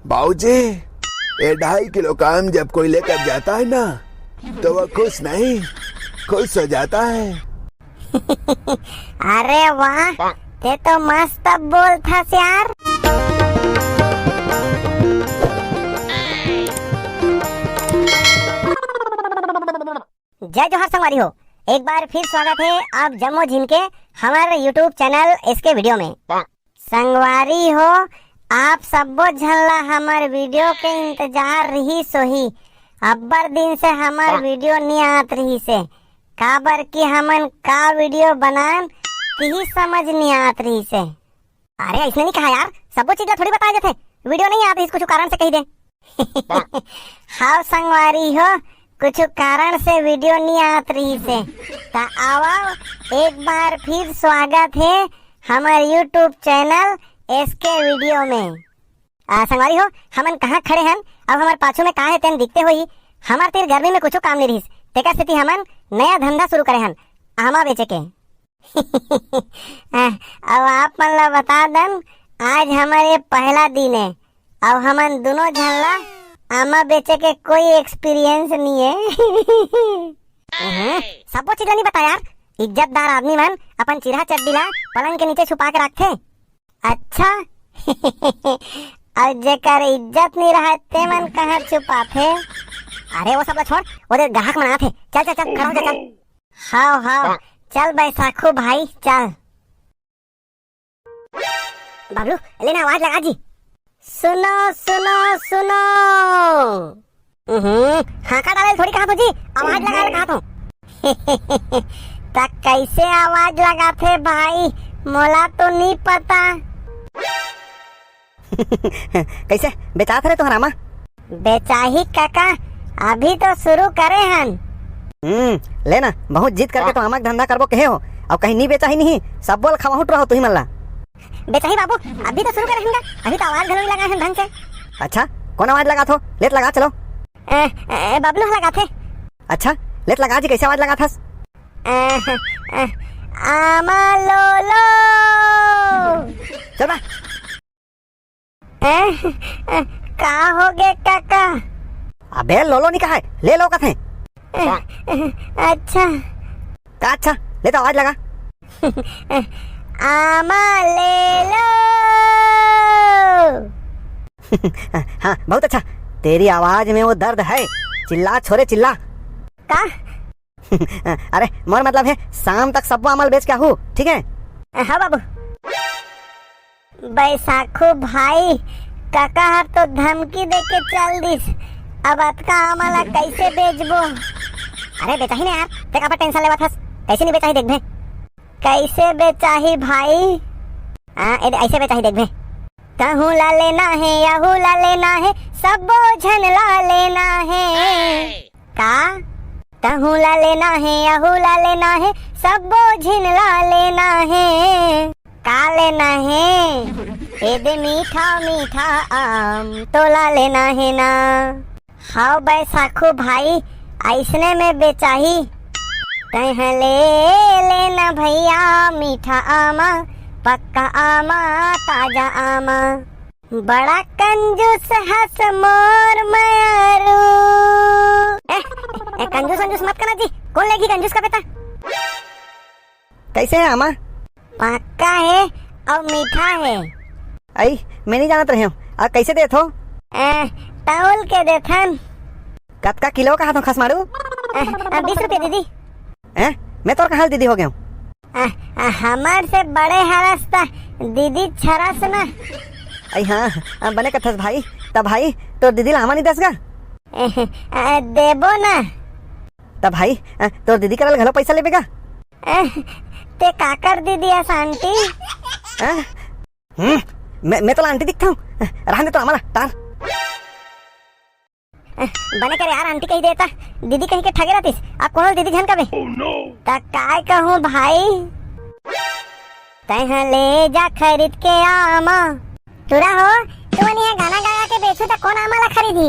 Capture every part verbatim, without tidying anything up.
बाबूजी, ये ढाई किलो काम जब कोई लेकर जाता है ना, तो वो खुश नहीं, खुश हो जाता है। अरे वाह, ते तो मस्त बोलथस यार। जय जोहार संगवारी हो, एक बार फिर स्वागत है आप जम्मो झिन के हमर YouTube चैनल एसके वीडियो में। संगवारी हो, आप सब्बो झन ला हमर वीडियो के इंतजार रहिस होही। अब्बड़ दिन से हमर वीडियो नी आत रहिस हे, काबर कि हमन का वीडियो बनान, तिही समझ नी आत रहिस हे। अरे, अइसने नी कहा यार, सब्बो चीज ला थोड़ी बताय जाथे। वीडियो नइ आत रहिस, कुछु कारण से कहि दे। हाव संगवारी हो, कुछु कारण से वीडियो नी आत रहिस हे। त आवव, एक बार फिर स्वागत हे हमर YouTube चैनल एसके वीडियो में। आ, संगवारी हो, हमन कहाँ खड़े हन, अउ हमर पाछू में का हे तेन दिखते होही। हमर तीर गर्मी में कुछु काम नी रहिस, तेकर सेती हमन नया धंधा शुरू करे हन, आमा बेचे के। अउ आप मन ला बता दन, आज हमर ये पहला दिन हे, अउ हमन दुनों झन ला आमा बेचे के कोई experience नी हे। उहुं, सब्बो चीज ला नी बता यार, इज्जतदार आदमी मन अपन चिरहा चड्डी ला पलंग के नीचे छुपा के रखथे। अच्छा। अउ जेकर इज्जत नी रहय, ते मन कहाँ छुपाथे? अरे, वो सब ला छोड़, वो दे ग्राहक मन आथे। चल, चल, चल, खड़ा हो जा, चल। हाव, हाव, चल बैसाखू भाई, चल। बाबलू, ले ना, आवाज लगा जी। सुनो, सुनो, सुनो। उहुं, हाँका डाले ल थोड़ी कहा तो जी, आवाज लगा ल कहा तो। त कैसे आवाज लगाथे भाई, मोला तो नी पता। कैसे बेचात हरे तुहर आमा? बेचाही काका, अभी तो शुरू करे हन। हम्म, ले ना, बहुत जिद करके तो आमा के धंधा करबो कहे हो, अउ कहीं नी बेचाही नहीं, सब्बो ल खवाहूट रहो तुही मन ला। बेचाही बाबू, अभी तो शुरू करे हन गा, अभी तो आवाज घलो नी लगाए हन ढंग से। अच्छा, कौन आवाज लगात हो? लेत लगा चलो। ए, ए, बबलू ह लगाथे। अच्छा, लेत लगा जी, कैसे आवाज लगाथस? ए, ए, आमा लो लो। चल बा। ए, ए, का होगे काका? अबे लोलो नी कहाय, ले लो कथे। ए, ए, अच्छा। का अच्छा? ले तो आवाज लगा। आमा ले लो। हाँ, बहुत अच्छा। तेरी आवाज में वो दर्द है। चिल्ला छोरे, चिल्ला। का? अरे, मोर मतलब हे, शाम तक सब्बो आमा ल बेच के आहू, ठीक हे? हाँ बाबू। बैसाखू भाई, काका हर तो धमकी दे के चल दिस, अब अतका आमा ला कैसे बेचबो? अरे बेचाही ना यार, ते काबर tension लेवत हस? कैसे नी बेचाही देखबे। कैसे बेचाही भाई? हाँ, ए-, ऐसे बेचाही देखबे। तहू ला लेना हे, यहू ला लेना हे, सब्बो झन ला लेना हे। का? तहू ला लेना हे, अहू ला लेना हे, सब्बो झिन ला लेना हे। का लेना हे? ए दे मीठा मीठा आम, तोला लेना हे ना। हाव बैसाखू भाई, अइसने में बेचाही। तैं ह ले लेना भैया मीठा आमा, पक्का आमा, ताजा आमा। बड़ा कंजूस हस मोर मयारू। ए, ए, कंजूस वंजूस मत करना जी। कौन लेगी कंजूस का बेटा? कैसे हे आमा? पक्का हे अउ मीठा हे। अई, मैं नहीं जानत रहे हूँ। आ, कैसे देत हो? ए, तौल के देथन। कतका किलो कहा तो खसमाड़ू? ए, ए, बीस रुपये दीदी। ए, मैं तोर कहाँ दीदी हो गया हूँ? आ, आ, हमर से बड़े हरस त दीदी छरस न। अई हाँ, आ, बने कथस भाई। त भाई, तोर दीदी ला आमा नी दस गा? आ, देबो न। त भाई, आ, तोर दीदी करा ले घलो पैसा लेबे गा? आ, ते काकर दीदी अस आंटी? आ? हम्म, मैं, मैं तोला आंटी दिखता हूँ। रहने तो हमारा तार। बने करे यार, आंटी कही देता, दीदी कहीं के ठगे रहतीस, अब कोनो दीदी झन कबे। त काय कहूँ भाई, तैं ह ले जा खरीद के आमा। टूरा हो, तू मन इहाँ गाना गा गा के बेचू त कोन आमा ला खरीदही?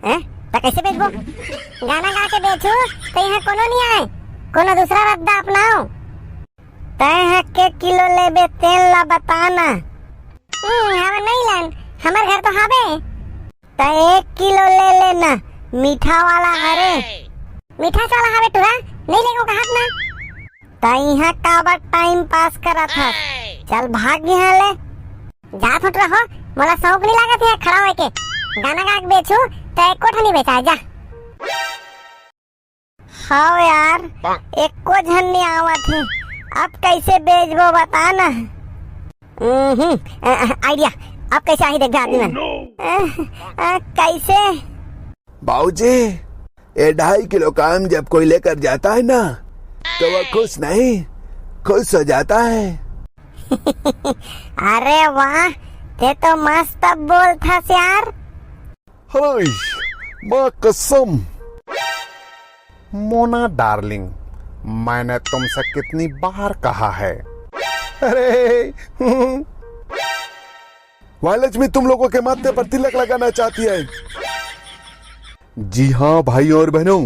हैं? त कैसे बेचबो? गाना गा के बेचू त इहाँ कोनो नी आए, कोनो दूसरा रद्दा अपनाओ। तैं ह के किलो लेबे तेल ला बताना। हम्म, हमन नहीं लन, हमर घर तो हावे। त एक किलो ले लेना, मीठा वाला हरे। मीठा वाला हवे टुरा, नहीं लेगो कहत ना। त इहाँ काबर टाइम पास करत हस? चल भाग इहाँ ले। जात हूँ टुरा हो, मोला शौक नहीं लागत हे खड़ा होए के। गाना गा के बेचू त एको ठा नहीं बेचाय, जा। हव यार, एको झन नहीं आवत हे, अब कैसे बेचबो बता ना। हम्म, अ, अ, आइडिया, अब कैसे आही देख जा आदमी मन। अ, अ, कैसे? बाबूजी, ये ढाई किलो काम जब कोई लेकर जाता है ना, तो वो खुश नहीं, खुश हो जाता है। अरे वाह, ते तो मस्त बोलथस यार। हरीश, माँ कसम। मोना डार्लिंग, मैंने तुमसे कितनी बार कहा है। अरे, वह लक्ष्मी तुम लोगों के माथे पर तिलक लगाना चाहती है। जी हाँ भाइयों और बहनों,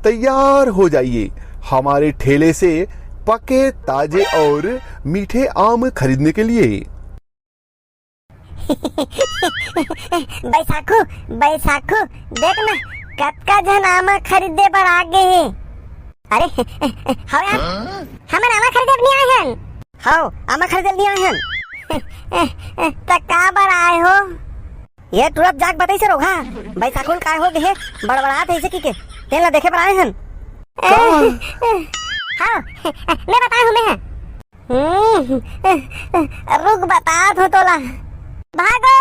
तैयार हो जाइए हमारे ठेले से पके, ताजे और मीठे आम खरीदने के लिए। बैसाखू, बैसाखू, देख ना, कतका झन आमा खरीदे बर आ गे हे। अरे, हव यार, हमन आमा खरीदे बर नहीं आए हन। हव, आमा खरीदे बर नहीं आए हन। त का बर आए हो? ये टुरत जाग बताइस रोगहा, बैसाखू ल काय हो गे हे, बड़बड़ात हे अइसे कहिके, तेन ला देखे बर आए हन। का? हव, मैं बताए हूँ मैं। हम्म, रुक, बतात हूँ तोला। भागो!